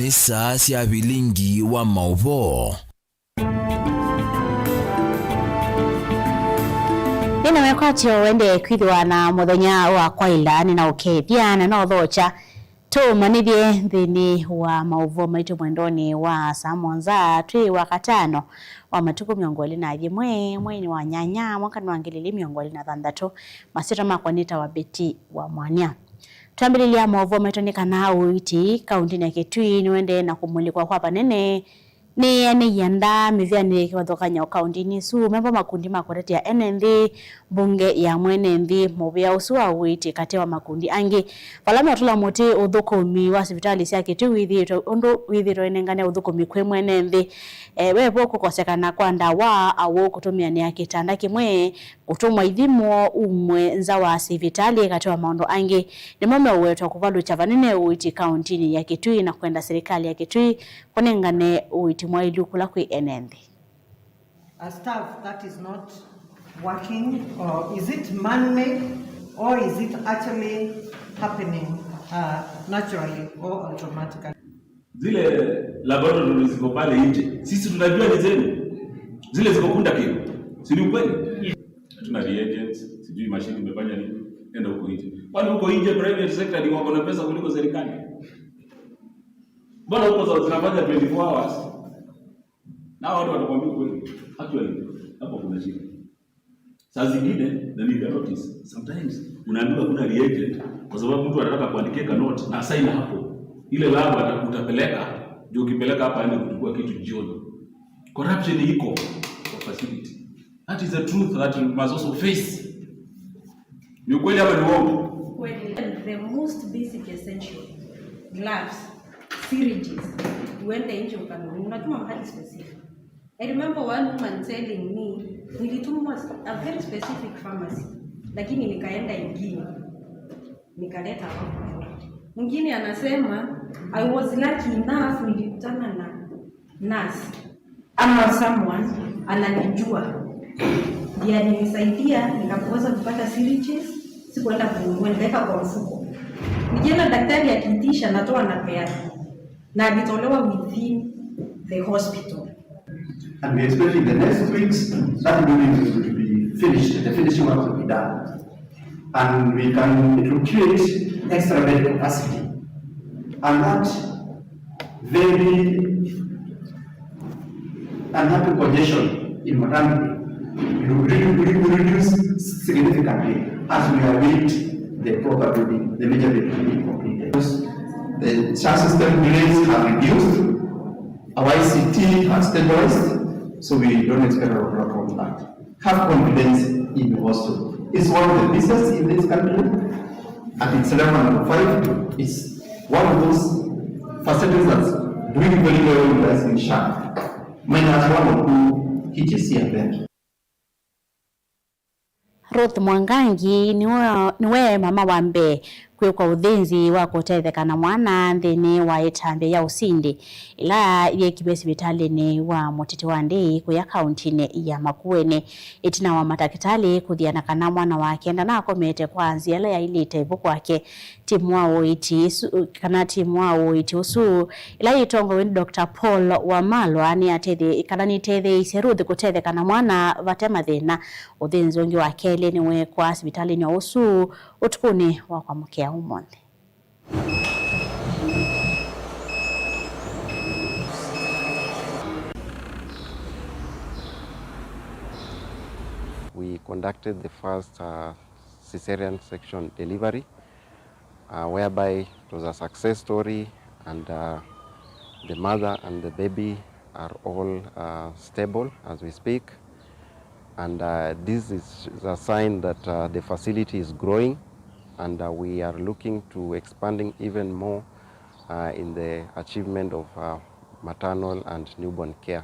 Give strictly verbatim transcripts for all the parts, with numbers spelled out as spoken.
Nĩ saa sya vilingi wa maũvoo. Nĩ na wĩkwatyo wende kwĩthĩwa na mũthenya wa kwaĩla, nĩ na ũkethya na no thokya tũmanyĩthye nthĩnĩ wa maũvoo maitũ mwendonĩ wa saa mũonza twĩ wa katano wa matukũ mĩongo ĩlĩ na yĩmwe, mweinĩ wa nyanya, mwakanĩ wa ngili ilĩ mĩongo ĩlĩ na thanthatũ. Masyĩtwa makwa nĩtawa Betty wa Mwania. Twambĩlĩlya maũvoo maitũ nĩ kana ũiiti kaũntĩnĩ ya Kitui nĩũendee na kũmulĩkwa kwa vanene nĩ ene ianda mĩvĩanĩ ya kĩvathũkany'o kaũntĩnĩ ĩsu, memba makundi ma kũtetea ene nthĩ, mbunge ya mwene nthĩ. Mũvĩa ũsu wa ũiiti katĩ wa makundi angĩ, vala metũla mũtĩ ũthũkũmi wa sivitalĩ sya Kitui wĩthĩĩtwe ũndũ wĩthĩĩtwe ĩnengane ũthũkũmi kwĩ mwene nthĩ. E, wevo kũkosekana kwa ndawa, awau kũtũmĩanĩa kĩtanda kĩmwe, kũtũmwa ithimo umwe nza wa sivitalĩ, katĩ wa maũndũ angĩ, nĩmo meũwetwa kũvalũkya vanene ũiiti kaũntĩnĩ ya Kitui na kwenda silikalĩ ya Kitui kũnengane ũiiti mwaĩlu kũla kwĩ ene nthĩ. A staff that is not working, or is it man-made, or is it actually happening, uh, naturally or automatically? Zile laboratory ziko pale nje, sisi tunajua ni zenu, zile ziko Bunda King, si ni ukweli? Hatuna reagents, sijui mashine imefanya nini, enda huko nje. Kwani huko nje private sector ni wako na pesa kuliko serikali? Mbona huko za-, zinafanya twenty-four hours? Na watu watakwambia kweli, actually hapo kuna shida. Saa zingine, na nilika notice, sometimes unaambiwa kuna reagent kwa sababu mtu anataka kuandikia ka note na sign hapo. Ile lab ata-, utapeleka, ndio ukipeleka hapa aende kuchukua kitu jioni. Corruption iko kwa facility. That is the truth that we must also face. Ni ukweli ama ni uongo? Kweli. The most basic essential, gloves, syringes, uende nje ukanunue. Unatuma mahali specific. I remember one woman telling me, nilitumwa a very specific pharmacy, lakini nikaenda ingine, nikaleta hapo. Mwingine anasema, I was lucky enough, nilikutana na nurse ama someone ananijua, ndiye alinisaidia, nikaweza kupata syringes, sikuenda kununua, nikaweka kwa mfuko. Nikienda daktari akiitisha, natoa, napeana, na alitolewa within the hospital. And we expect in the next weeks that building is going to be finished, the finishing work will be done. And we can, it will create extra bed capacity. And that very unhappy congestion in maternity will redu-, will reduce significantly as we await the proper building, the major building to be completed. The church system delays have reduced, our I C T has stabilized, so we don't expect a lot from that. Have confidence in the hospital. It's one of the busiest in this country, and it's level number five. It's one of those facilities that's doing very well in the S H R, minus one or two H S C event. Ruth Mwangangi nĩwe, nĩwe mama wa mbee kwĩkwa ũthĩnzi wa kũtetheka na mwana nthĩnĩ wa ĩtambya ya Usindi, ĩla yeekiwe sivitalĩnĩ wa Mũtitĩ wa Ndei kũya kaũntĩnĩ ya Makueni. Ĩtina wa matakĩtalĩ kũthiana kana mwana wake ndanakomete kwa nzĩa ĩla yaĩlĩte ĩvu kwake, timu wa ũiiti ĩsu, kana timu wa ũiiti ũsu, ĩla yĩtongoew'e nĩ Doctor Paul Wamalwa, nĩyatethĩ-, kana nĩtetheeisye Ruth kũtetheka na mwana vate mathĩna. Ũthĩnzi ũngĩ wa kelĩ nĩweekwa sivitalĩnĩ o ũsu ũtukũnĩ wa kwamũkĩa ũmũnthĩ. We conducted the first, uh, cesarean section delivery, uh, whereby it was a success story, and, uh, the mother and the baby are all, uh, stable as we speak. And, uh, this is, is a sign that, uh, the facility is growing, and, uh, we are looking to expanding even more, uh, in the achievement of, uh, maternal and newborn care.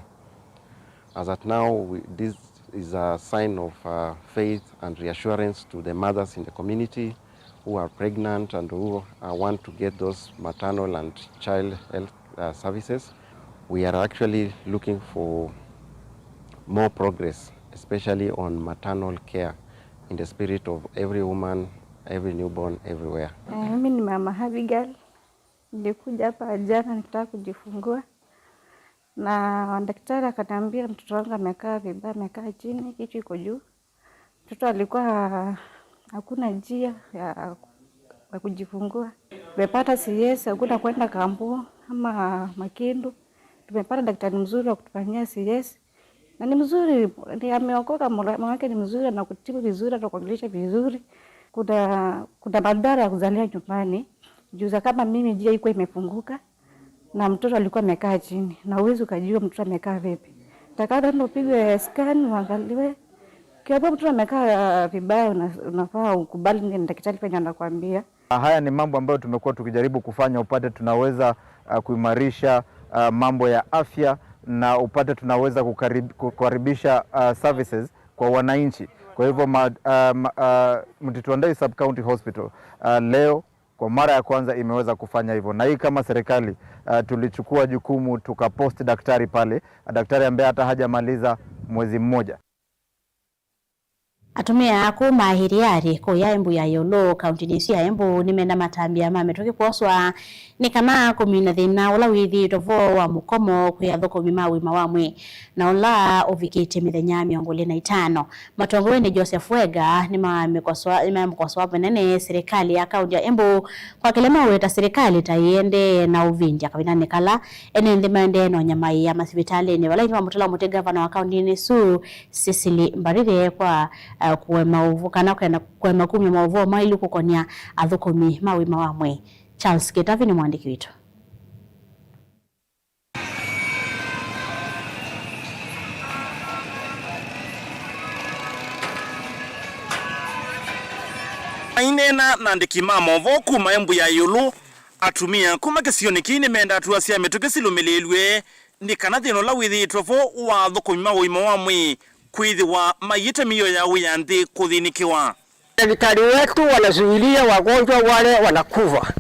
As at now, we, this is a sign of, uh, faith and reassurance to the mothers in the community who are pregnant and who, uh, want to get those maternal and child health, uh, services. We are actually looking for more progress, especially on maternal care, in the spirit of every woman, every newborn, everywhere. Eh, mimi ni Mama Abigail. Nilikuja hapa jana nikitaka kujifungua, na daktari akaniambia mtoto wangu amekaa vibaya, amekaa chini, kichwa iko juu. Mtoto alikuwa hakuna njia ya, ya kujifungua. Tumepata C S, hakuna kwenda Kambo ama Makindu. Tumepata daktari mzuri wa kutufanyia C S. Na ni mzuri, ni ameokoka, mwana wake ni mzuri, anakutibu vizuri, anakuongelesha vizuri. Kuna, kuna madhara ya kuzalia nyumbani. Juu za kama mimi, njia haikuwa imefunguka, na mtoto alikuwa amekaa chini, na huwezi ukajua mtoto amekaa vipi. Takata ndo upigwe scan, uangaliwe. Ukiambiwa mtoto amekaa vibaya, una-, unafaa ukubali nini daktari penye anakuambia. Haya ni mambo ambayo tumekuwa tukijaribu kufanya, upate tunaweza, uh, kuimarisha, uh, mambo ya afya, na upate tunaweza kukarib-, kukaribisha, uh, services kwa wananchi. Kwa hivyo ma-, uh, ma-, uh, Mtito Andai Sub County Hospital, uh, leo kwa mara ya kwanza imeweza kufanya hivyo, na hii kama serikali, uh, tulichukua jukumu tukapost daktari pale, daktari ambaye hata hajamaliza mwezi mmoja. Atumĩa kuma Iriari kũya Embu ya ĩũlũ, kauntinĩ ĩsu ya Embu, nĩmena matambya ma mĩtũkĩ kwoswa nĩ kana kũmina thĩna ũla wĩthĩĩtwe vo wa mũkomo kwĩ athũkũmi ma ũima wa mwĩĩ na ũla ũvikĩtye mĩthenya mĩongo ĩlĩ na itano. Matongoew'e nĩ Joseph Wega nĩmamĩkosoa, nĩmamĩkosoa vanene silikalĩ ya kaunti ya Embu kwa kĩla maweta silikalĩ ta ĩendee na ũvindya kavindanĩ kala ene nthĩ maendee na ũnyamaĩa masivitalĩnĩ, vala ĩndĩ mamũtũla mũtĩ ngavana wa kauntinĩ ĩsu Cecily Mbarire kwa, uh, kũema ũvu kana kũema kumya maũvoo maĩlu kũkonĩa athũkũmi ma ũima wa mwĩĩ. Charles Kĩtavi nĩ mwandĩki witũ. Maineena na andĩki ma maũvoo kuma Embu ya ĩũlũ, atumĩa kuma kĩsionĩ kĩĩ nĩmendaa tua sya mĩtũkĩ silũmĩlĩĩlw'e nĩ kana thĩna ũla wĩthĩĩtwe vo wa athũkũmi ma ũima wa mwĩĩ kwĩthĩwa maiĩte mĩio ya wĩa nthĩ kũthĩnĩkĩwa. Daktari wetu wanashughulikia wagonjwa wale wanakufa,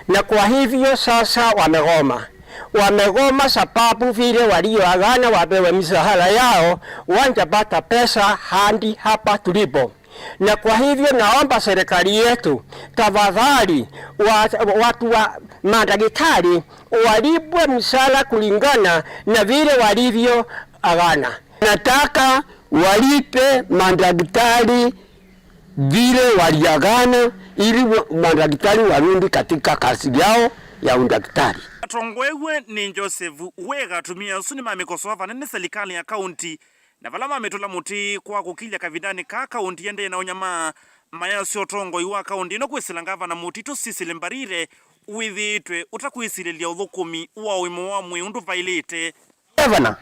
na kwa hivyo sasa wamegoma. Wamegoma sababu vile walioagana wapewe mishahara yao, wajapata pesa hadi hapa tulipo. Na kwa hivyo naomba serikali yetu, tafadhali, wa-, watu wa madaktari walipwe mshahara kulingana na vile walivyoagana. Nataka walipe madaktari vile waliagana ili wa-, madaktari warudi katika kazi yao ya udaktari. Atongoew'e nĩ Joseph Wega, atumĩa asu nĩmamĩkosoa vanene silikalĩ ya kaunti, na vala mamĩtũla mũtĩ kwa kũkilya kavindanĩ kaa kaunti ĩendee na ũnyamaa, mayasya ũtongoi wa kaunti ĩno kwĩsĩla ngavana mũtitũ Cecily Mbarire wĩthĩĩtwe ũtakwĩsilĩlya ũthũkũmi wa ũima wa mwĩĩ ũndũ vaĩlĩte. Governor,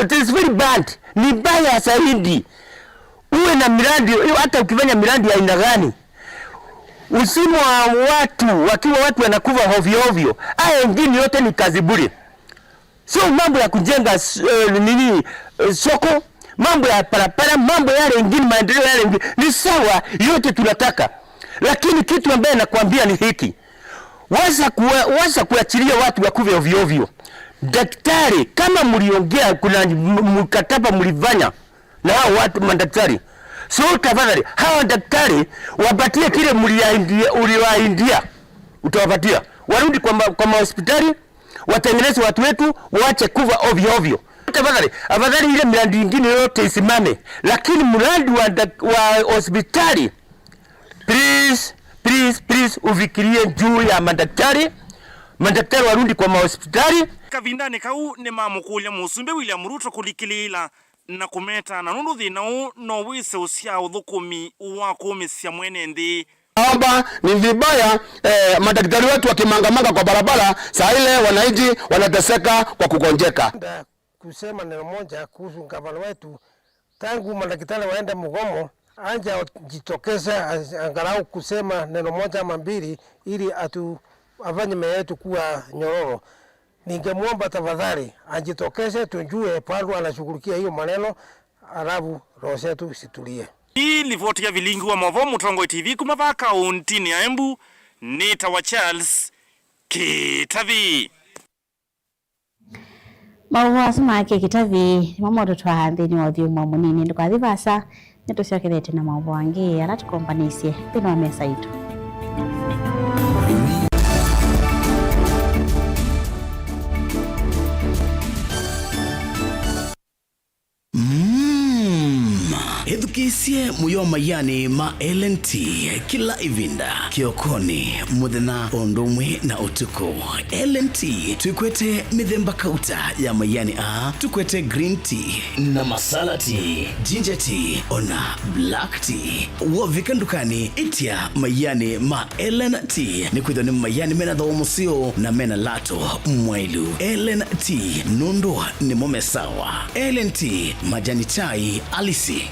it is very bad. Ni mbaya zaidi. Uwe na miradi, hata ukifanya miradi ya aina gani, uzima wa watu, wakiwa watu wanakufa ovyo ovyo, haya wengine yote ni kazi bure. Sio mambo ya kujenga s-, eh, nini, eh, soko, mambo ya barabara, mambo yale mengine, maendeleo yale mengine ni sawa, yote tunataka. Lakini kitu ambaye nakwambia ni hiki. Waza kuwa-, waza kuachilia watu wakufe ovyo ovyo. Daktari, kama mliongea, kuna m-, mkataba mlifanya na hao watu madaktari. So tafadhali, hawa daktari wapatie kile mliaindia, uliwaindia. Utawapatia. Warudi kwa ma-, kwa mahospitali, watengeneze watu wetu, waache kufa ovyo ovyo. Tafadhali, afadhali ile miradi ingine yote isimame, lakini mradi wa dak-, wa hospitali, please, please, please, ufikirie juu ya madaktari. Madaktari warudi kwa mahospitali. Kavindanĩ kau nĩmamũkũlya Mũsumbĩ William Ruto kũlikĩlĩĩla na kũmeta na nũndũ thĩna ũũ no wĩse ũsyaa ũthũkũmi wa kũũmĩsya mwene nthĩ. Naomba, ni vibaya, eh, madaktari wetu wakimangamanga kwa barabara, saa ile wananchi wanateseka kwa kugonjeka. Kusema neno moja kuhusu gavana wetu, tangu madaktari waende mgomo, aje ajitokeze, angalau kusema neno moja ama mbili ili atu-, afanye maisha yetu kuwa nyororo. Ningemwomba tafadhali ajitokeze, tujue bado anashughulikia hiyo maneno, alafu roho zetu zitulie. Ii livoti ya vilingi wa maũvoo Mũtongoi T V kuma vaa kaũntĩnĩ ya Embu, nĩtawa Charles Kĩtavi. Maũvoo asu make Kĩtavi nĩmo motũtwaa nthĩnĩ wa ũthyũmũo mũnini. Ndũkathi vaasa, nĩtũsyokethete na maũvoo angĩ ala tũkombanĩisye nthĩnĩ wa mesa yitũ. Isye mũyo maianĩ ma L and T kĩla ĩvinda, kĩokonĩ, mũthenya, o ũndũ ũmwe na ũtukũ. L and T twĩkwete mĩthemba kauta ya maianĩ aa, tũkwete green tea na masala tea, ginger tea, ona black tea. Wovika ndukanĩ, ĩtya maianĩ ma L and T, nĩkwĩthĩwa nĩ maianĩ mena thooa mũseo na mena lato mwaĩlu. L and T, nũndũ nĩmo me sawa. L and T, majani chai halisi.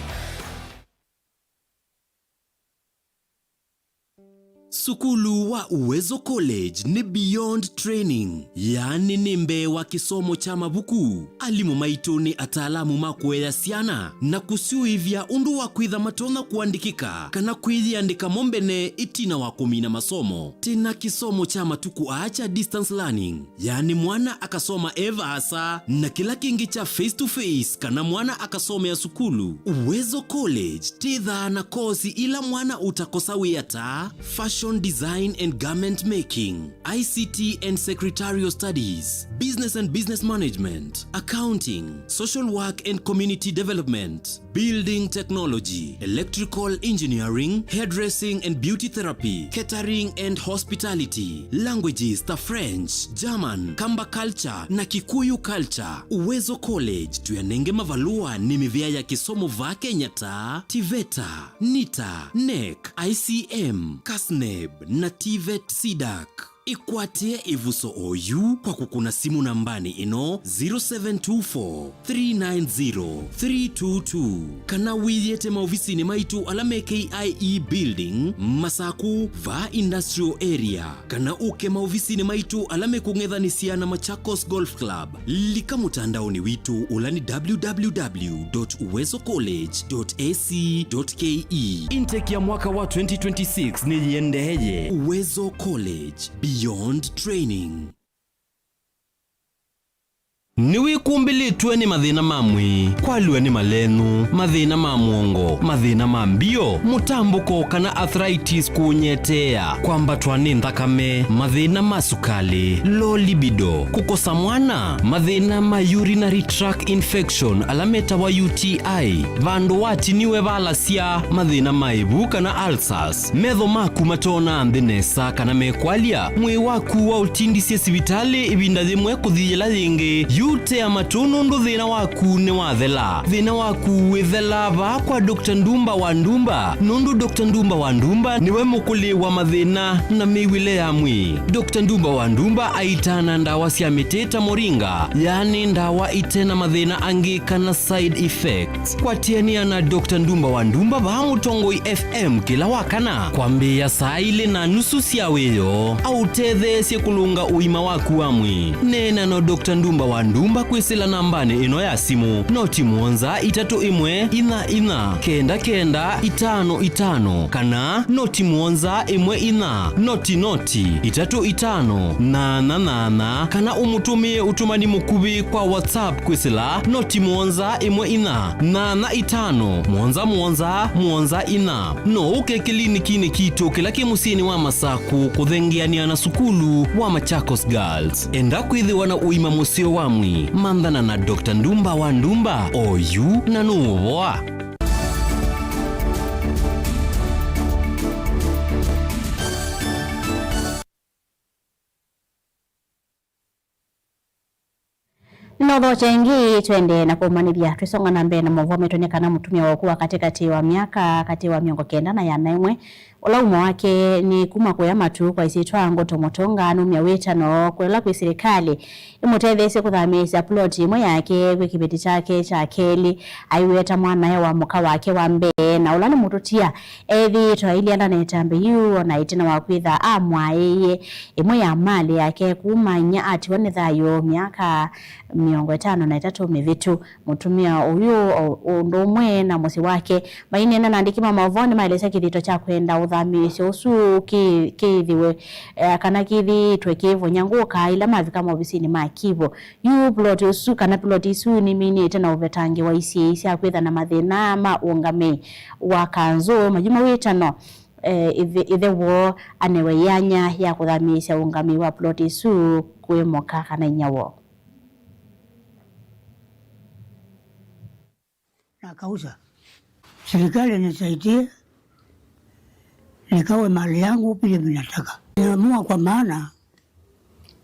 Sukulu wa Uwezo College nĩ beyond training, yaani nĩ mbee wa kĩsomo kya mavuku. Alimũ maitũ nĩ ataalamu ma kũea syana na kũsyũĩvya ũndũ wa kwĩtha matonya kũandĩkĩka kana kwĩyĩandĩka mo mbene ĩtina wa kũmina masomo. Twĩ na kĩsomo kya matukũ aa kya distance learning, yaani mwana akasoma e vaasa, na kĩla kĩngĩ kya face to face kana mwana akasomea sukulu. Uwezo College twĩthaa na kosi ila mwana ũtakosa wĩa ta fashion design and garment making, I C T and secretarial studies, business and business management, accounting, social work and community development, building technology, electrical engineering, hairdressing and beauty therapy, catering and hospitality, languages ta French, German, Kamba culture na Kikuyu culture. Uwezo College twĩanenge mavalũa nĩ mĩvĩa ya kĩsomo vaa Kenya ta TVETA, NITA, NEC, I C M, KASNEB na TVET CDAC. Ĩkwatĩe ĩvuso oyu kwa kũkũna simũ nambanĩ ĩno, zero seven two four, three nine zero, three two two, kana wĩyĩte maovisinĩ maitũ ala me K I E Building, Masaku, vaa Industrial Area, kana ũke maovisinĩ maitũ ala mekũng'ethanĩsya na Machakos Golf Club. Lika mũtandaonĩ witũ ũla nĩ www dot uwezo college dot ac dot ke. Intake ya mwaka wa twenty twenty-six nĩyĩendeeye. Uwezo College, beyond training. Nĩwĩkumbĩlĩtwe nĩ mathĩna ma mwĩĩ, kwalw'a nĩ malenũ, mathĩna ma mũongo, mathĩna ma mbio, mũtambũko kana arthritis kũũnyeteea, kwambatwa nĩ nthakame, mathĩna ma sukalĩ, low libido, kũkosa mwana, mathĩna ma urinary tract infection ala metawa U T I, vandũ watiniwe valasya, mathĩna ma ĩvu kana ulcers, metho maku matoonaa nthĩ nesa kana mekwalya, mwĩĩ waku waũtindisye sivitalĩ ĩvinda yĩmwe kũthi yĩla yĩngĩ, yu tea matũ nũndũ thĩna waku nĩwathela. Thĩna waku wĩthela vaa kwa Doctor Ndumba wa Ndumba, nũndũ Doctor Ndumba wa Ndumba nĩwe mũkũlĩ wa mathĩna na mĩw'ĩle ya mwĩĩ. Doctor Ndumba wa Ndumba aitaa na ndawa sya mĩtĩ ta moringa, yaani ndawa ite na mathĩna angĩ kana side effects. Kwatĩanĩa na Doctor Ndumba wa Ndumba vaa Mũtongoi F M kĩla wa kana kwambĩĩa saa ilĩ na nusu sya wĩoo, aũtetheesye kũlũnga ũima waku wa mwĩĩ. Neena na Doctor Ndumba wa Ndumba kwĩsĩla nambanĩ ĩno ya simũ, noti mũonza itatũ ĩmwe inya inya kenda kenda itano itano, kana noti mũonza ĩmwe inya noti noti itatũ itano nyanya nyanya, kana ũmũtũmĩe ũtũmani mũkuvĩ kwa WhatsApp kwĩsĩla noti mũonza ĩmwe inya nyanya itano mũonza mũonza mũonza inya. No ũke kĩlinikinĩ kitũ kĩla kĩ mũsyĩnĩ wa Masakũ kũthengeanĩa na sukulu wa Machakos Girls. Enda kwĩthĩwa na ũima mũseo wa mwĩĩ, manthana na Doctor Ndumba wa Ndumba oyu na nũũvoa. Nĩnothokya ĩngĩ, twende na kũmanĩthya. Twĩsonga na mbee na maũvoo maitũ, nĩ kana mũtumĩa wa ũkũũ wa katĩkatĩ wa myaka katĩ wa mĩongo kenda na ĩana na ĩmwe, ũla ũmo wake nĩ kuma kũya matu kwa ĩsyĩtwa Ngoto Mũtũnga, nũmya wĩtano kũla kwĩ silikalĩ ĩmũtetheesye kũthamĩĩsya ploti ĩmwe yake kwĩ kĩveti kyake kya kelĩ. Aiweta mwanae wa mũka wake wa mbee, na ũla nĩ mũtũtia, ethĩĩtwe ailyana na ĩtambya yĩu, o na ĩtina wa kwĩtha amwaĩĩe ĩmwe ya malĩ yake kuma inyia atiwa nĩ thayũ myaka mĩongo ĩtano na ĩtatũ mĩvĩtu. Mũtumĩa ũyũ, o ũndũ ũmwe na mũsyĩ wake, maineena na andĩki ma maũvoo, nĩmaelesya kĩthito kya kwenda ũthamĩĩsyo ũsu kĩ-, kĩĩthĩwe, eh, kana kĩthĩĩtwe kĩivonya ngũka ila mavika maovisinĩ ma kĩvo. Yu ploti ũsu kana ploti isu niminĩte na ũvetangi wa isyĩĩ sya kwĩtha na mathĩna ma ũngamĩi wa kanzũ, mayuma wĩtano, eh, ĩthe, ĩthe woo anewe yanya ya kũthamĩĩsya ũngamĩi wa ploti isu kwĩ mũka kana inyia woo. Na kausa. Serikali nisaidie, nikawe mali yangu vile mimi nataka. Niamua kwa maana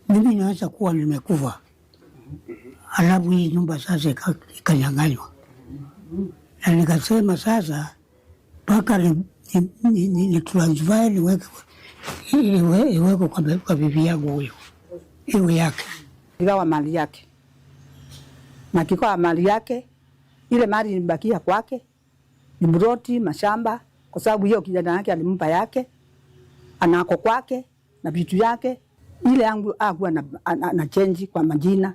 mimi naweza kuwa nimekufa, alafu hii nyumba sasa ika-, ikanyang'anywa. Na nikasema sasa mpaka ni, ni, ni, ni, ni transfer niweke, iwe-, iwekwe kwa bi-, kwa bibi yangu huyo, iwe yake. Igawa mali yake. Na kikawa mali yake, ile mali ilibakia kwake, ni mroti, mashamba, kwa sababu hiyo kijana yake alimpa yake, anako kwake, na vitu yake. Ile yangu hakuwa na, na, na change kwa majina,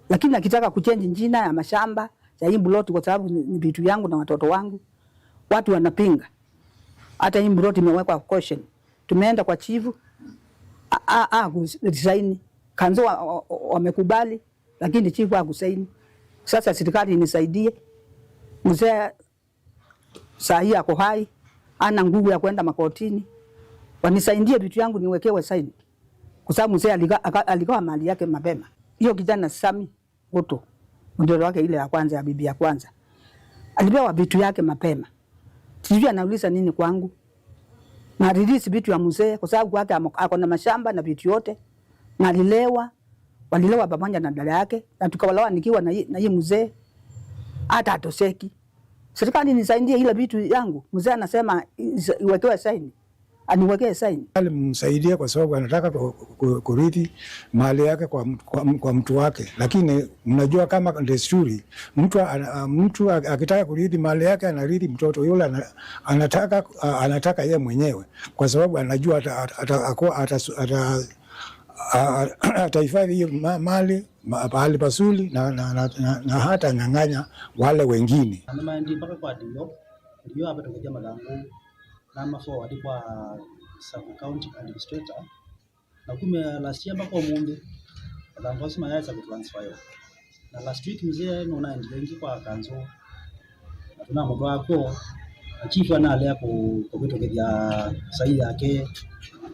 lakini akitaka kuchange jina ya mashamba ya hii mroti, kwa sababu ni, ni vitu yangu na watoto wangu, watu wanapinga. Hata hii mroti imewekwa caution. Tumeenda kwa chifu, a, a, a, kuresign. Kanzo wa, wa, wamekubali, lakini chifu hakusaini. Sasa serikali inisaidie. Mzee saa hii ako hai, ana nguvu ya kwenda makotini. Wanisaidie vitu yangu niwekewe saini. Kwa sababu mzee alika-, aka-, alikawa mali yake mapema. Hiyo kijana Sami Gutu, mtoto wake ile ya kwanza, ya bibi ya kwanza, alipewa vitu yake mapema. Sijui anauliza nini kwangu. Na release vitu ya mzee, kwa sababu kwake amo-, ako na mashamba na vitu yote. Na alilewa, walilewa pamoja na dada yake, na tukawalawa nikiwa na hii, na hii mzee. Hata atoseki. Serikali nisaidie ile vitu yangu. Mzee anasema is-, iwekewe saini. Aniwekee saini. Alimsaidia kwa sababu anataka ku-, ku-, kurithi mali yake kwa mtu, kwa m-, kwa mtu wake. Lakini mnajua kama desturi, mtu ana-, mtu ak-, akitaka kurithi mali yake, anarithi mtoto yule ana-, anataka, a-, anataka yeye mwenyewe. Kwa sababu anajua ata-, ata-, ata-, ako-, atasu-, ata-, a-, a-, atahifadhi hiyo ma-, mali, ma-, pahali pazuri na, na, na, na, na hata nyang'anya wale wengine. Na nĩmaendie mpaka kwa D O, D O avĩtũkĩthya mathangũ na ma forward kwa sub county administrator, na kuma last year mpaka ũmũnthĩ, mathangũ asu mayaĩsa kũtransferiwa. Na last week mzee nũnaendile ĩngĩ kwa kanzũ, na tũnamũtwaa kw'o, na chief analea kũ-, kũvĩtũkĩthya saii yake.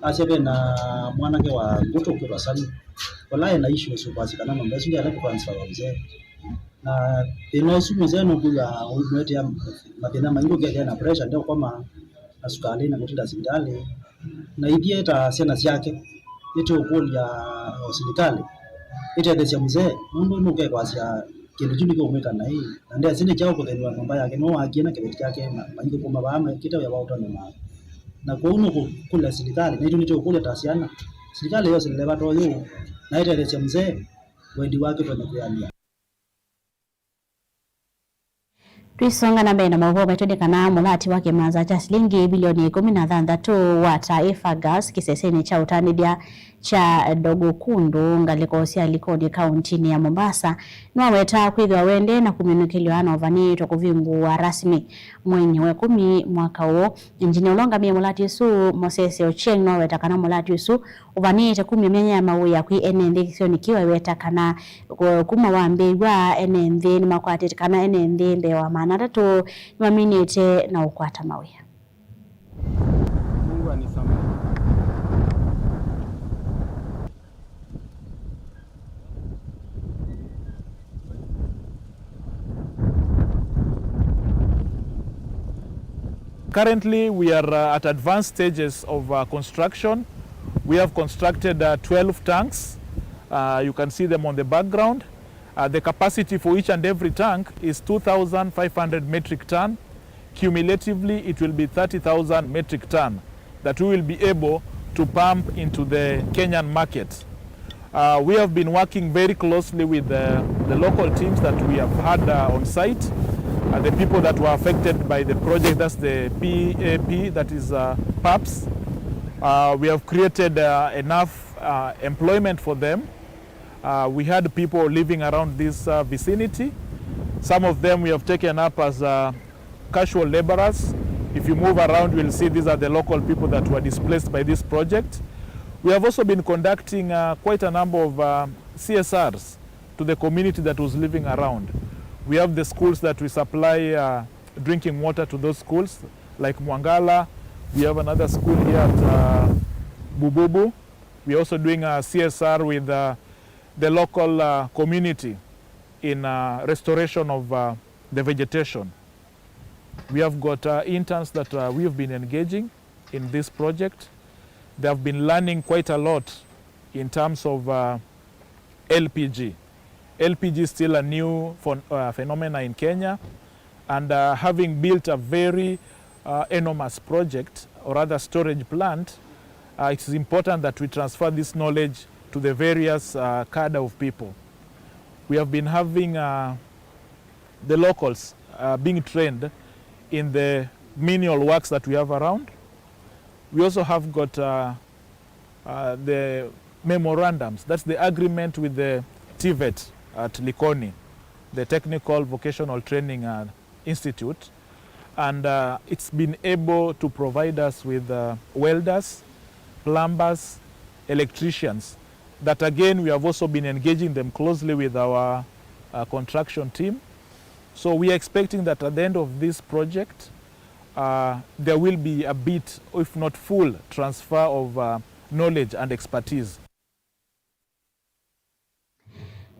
Asya ve na mwanake wa Ngũtũ ũkwĩtwa Sami, ũla e na issues ũkwasya kana nyũmba ĩsu ndyaĩle kũtransferiwa mzee. Na thĩna ũsu mũseo nũkwĩw'a ũimũetea mathĩna maingĩ, ũkethĩa na pressure, ndeũkoma na sukalĩ na kũtinda sivitalĩ. Na ithyĩ ta syana syake, nĩtũũkũlya o silikalĩ ĩtetheesye mzee, nũndũ nũkekwasya kĩndũ kyu nĩkĩũmwĩka naĩ, na ndesĩ nĩ kyaũ kũthĩnw'a nyũmba yake, nũũ waakie na kĩveti kyake, na maingĩ kuma vaa mekĩte wĩa wa ũtonyi maa. Na kwoou nũkũkũlya silikalĩ, naitũ nĩtũũkũlya ta syana, silikalĩ yose ndeleva ta ũyũ na ĩtetheesye mzee, wendi wake ũtonya kwĩanĩa. Twisonga na mbee na maũvoo maitũ nĩ kana mũlati wa kĩmanza kya silingi bilioni ĩkũmi na thanthatũ wa Taifa Gas kĩsesenĩ kya ũtanĩthya kya Dogokundu ngalĩko sya Likoni kauntinĩ ya Mombasa nĩwaweta kwĩthĩwa wendee na kũminũkĩlw'a na ũvanĩtwe kũvingũwa rasmi mweinĩ wa ĩkũmi mwaka ũũ. Engineer ũla ũngamĩe mũlati ũsu, Moses Ochieng, nĩwaweta kana mũlati ũsu ũvanĩte kumya myanya ya mawĩa kwĩ ene nthĩ kĩsionĩ kĩu, aiweta kana ku-, kuma wambĩĩw'a ene nthĩ nĩmakwatĩte kana ene nthĩ mbee wa maana atatũ nĩmaminĩte na ũkwata mawĩa. Mungu anisamehe. Currently, we are, uh, at advanced stages of, uh, construction. We have constructed, uh, twelve tanks. Uh, you can see them on the background. Uh, the capacity for each and every tank is two thousand five hundred metric ton. Cumulatively, it will be thirty thousand metric ton that we will be able to pump into the Kenyan market. Uh, we have been working very closely with the, the local teams that we have had, uh, on site, uh, the people that were affected by the project, that's the P A P, that is, uh, PAPS. Uh, we have created, uh, enough, uh, employment for them. Uh, we had people living around this, uh, vicinity. Some of them we have taken up as, uh, casual laborers. If you move around, you will see these are the local people that were displaced by this project. We have also been conducting, uh, quite a number of, uh, C S Rs to the community that was living around. We have the schools that we supply, uh, drinking water to those schools, like Mwangala. We have another school here at, uh, Bububu. We are also doing a C S R with, uh, the local, uh, community in, uh, restoration of, uh, the vegetation. We have got uh, interns that uh, we've been engaging in this project. They have been learning quite a lot in terms of uh, L P G. L P G is still a new phen- uh, phenomena in Kenya, and uh, having built a very uh, enormous project, or rather storage plant, uh, it is important that we transfer this knowledge to the various uh, cadre of people. We have been having uh, the locals uh, being trained in the menial works that we have around. We also have got uh, uh, the memorandums, that's the agreement with the TVET at Likoni, the Technical Vocational Training uh, Institute, and uh, it's been able to provide us with uh, welders, plumbers, electricians, that again we have also been engaging them closely with our uh, construction team. So we are expecting that at the end of this project, uh, there will be a bit, if not full, transfer of uh, knowledge and expertise.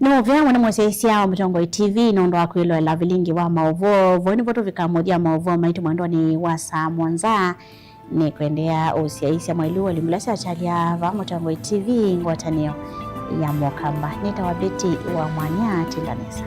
Nĩ mũvea mũno mũsyaĩĩsya wa Mũtongoi T V nũndũ wa kwĩloela vilingi wa maũvoo. Vo nĩvo tũvikaa mũthya wa maũvoo maitũ mwendonĩ wa saa mũonza. Nĩ kwendeea ũsyaĩĩsya mwailu wa limbu ila syachalya va Mũtongoi T V ngwatanĩo ya Mũkamba. Nĩtawa Betty wa Mwanya, tinda nesa.